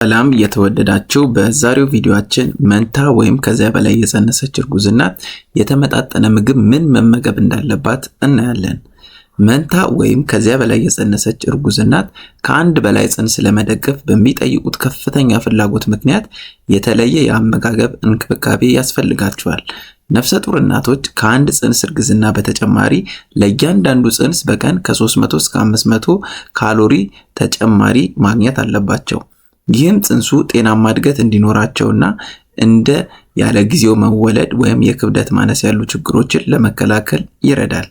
ሰላም የተወደዳችሁ፣ በዛሬው ቪዲዮአችን መንታ ወይም ከዚያ በላይ የጸነሰች እርጉዝ እናት የተመጣጠነ ምግብ ምን መመገብ እንዳለባት እናያለን። መንታ ወይም ከዚያ በላይ የጸነሰች እርጉዝ እናት ከአንድ በላይ ጽንስ ለመደገፍ በሚጠይቁት ከፍተኛ ፍላጎት ምክንያት የተለየ የአመጋገብ እንክብካቤ ያስፈልጋቸዋል። ነፍሰ ጡር እናቶች ከአንድ ጽንስ እርግዝና በተጨማሪ ለእያንዳንዱ ጽንስ በቀን ከ300 እስከ 500 ካሎሪ ተጨማሪ ማግኘት አለባቸው። ይህም ጽንሱ ጤናማ እድገት እንዲኖራቸውና እንደ ያለ ጊዜው መወለድ ወይም የክብደት ማነስ ያሉ ችግሮችን ለመከላከል ይረዳል።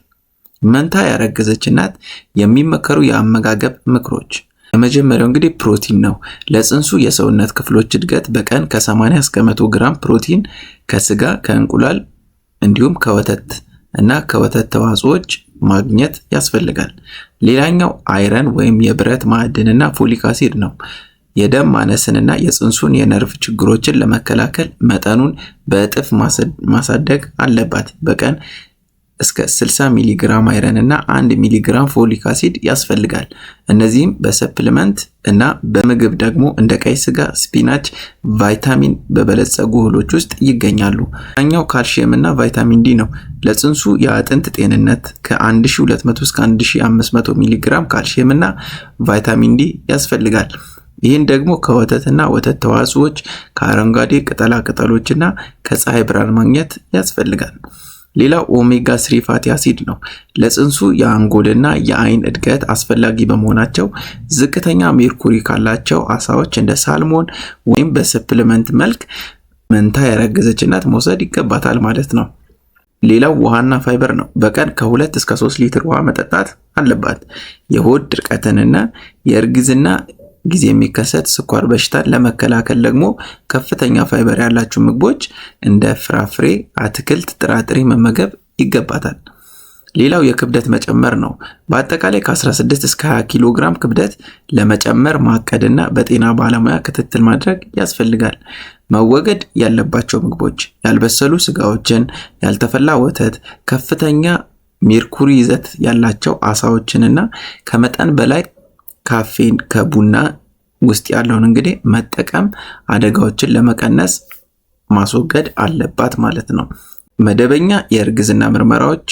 መንታ ያረገዘች እናት የሚመከሩ የአመጋገብ ምክሮች፣ የመጀመሪያው እንግዲህ ፕሮቲን ነው። ለጽንሱ የሰውነት ክፍሎች እድገት በቀን ከ80 እስከ 100 ግራም ፕሮቲን ከስጋ፣ ከእንቁላል እንዲሁም ከወተት እና ከወተት ተዋጽኦዎች ማግኘት ያስፈልጋል። ሌላኛው iron ወይም የብረት ማዕድንና folic acid ነው። የደም ማነስንና የጽንሱን የነርቭ ችግሮችን ለመከላከል መጠኑን በእጥፍ ማሳደግ አለባት። በቀን እስከ 60 ሚሊግራም iron እና 1 ሚሊግራም folic acid ያስፈልጋል። እነዚህም በ supplement እና በምግብ ደግሞ እንደ ቀይ ስጋ፣ spinach፣ ቫይታሚን በበለጸጉ እህሎች ውስጥ ይገኛሉ። ሌላኛው ካልሽየም እና ቫይታሚን ዲ ነው። ለጽንሱ የአጥንት ጤንነት ከ1200 እስከ 1500 ሚሊግራም ካልሽየም እና ቫይታሚን ዲ ያስፈልጋል። ይህን ደግሞ ከወተትና ወተት ተዋጽኦዎች፣ ከአረንጓዴ ቅጠላ ቅጠሎችና ከፀሐይ ብርሃን ማግኘት ያስፈልጋል። ሌላው omega 3 fatty acid ነው። ለጽንሱ የአንጎልና የአይን እድገት አስፈላጊ በመሆናቸው ዝቅተኛ ሜርኩሪ ካላቸው አሳዎች እንደ salmon ወይም በ supplement መልክ መንታ ያረገዘች እናት መውሰድ ይገባታል ማለት ነው። ሌላው ውሃና ፋይበር ነው። በቀን ከ2 እስከ 3 ሊትር ውሃ መጠጣት አለባት። የሆድ ድርቀትንና የእርግዝና ጊዜ የሚከሰት ስኳር በሽታን ለመከላከል ደግሞ ከፍተኛ ፋይበር ያላቸው ምግቦች እንደ ፍራፍሬ፣ አትክልት፣ ጥራጥሬ መመገብ ይገባታል። ሌላው የክብደት መጨመር ነው። በአጠቃላይ ከ16 እስከ 20 ኪሎ ግራም ክብደት ለመጨመር ማቀድና በጤና ባለሙያ ክትትል ማድረግ ያስፈልጋል። መወገድ ያለባቸው ምግቦች ያልበሰሉ ስጋዎችን፣ ያልተፈላ ወተት፣ ከፍተኛ ሜርኩሪ ይዘት ያላቸው አሳዎችንና ከመጠን በላይ ካፌን ከቡና ውስጥ ያለውን እንግዲህ መጠቀም አደጋዎችን ለመቀነስ ማስወገድ አለባት ማለት ነው። መደበኛ የእርግዝና ምርመራዎች፣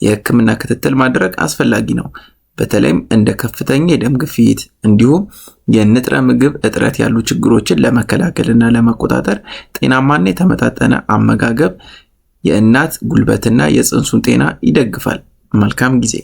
የሕክምና ክትትል ማድረግ አስፈላጊ ነው። በተለይም እንደ ከፍተኛ የደም ግፊት እንዲሁም የንጥረ ምግብ እጥረት ያሉ ችግሮችን ለመከላከል እና ለመቆጣጠር ጤናማና የተመጣጠነ አመጋገብ የእናት ጉልበትና የጽንሱን ጤና ይደግፋል። መልካም ጊዜ።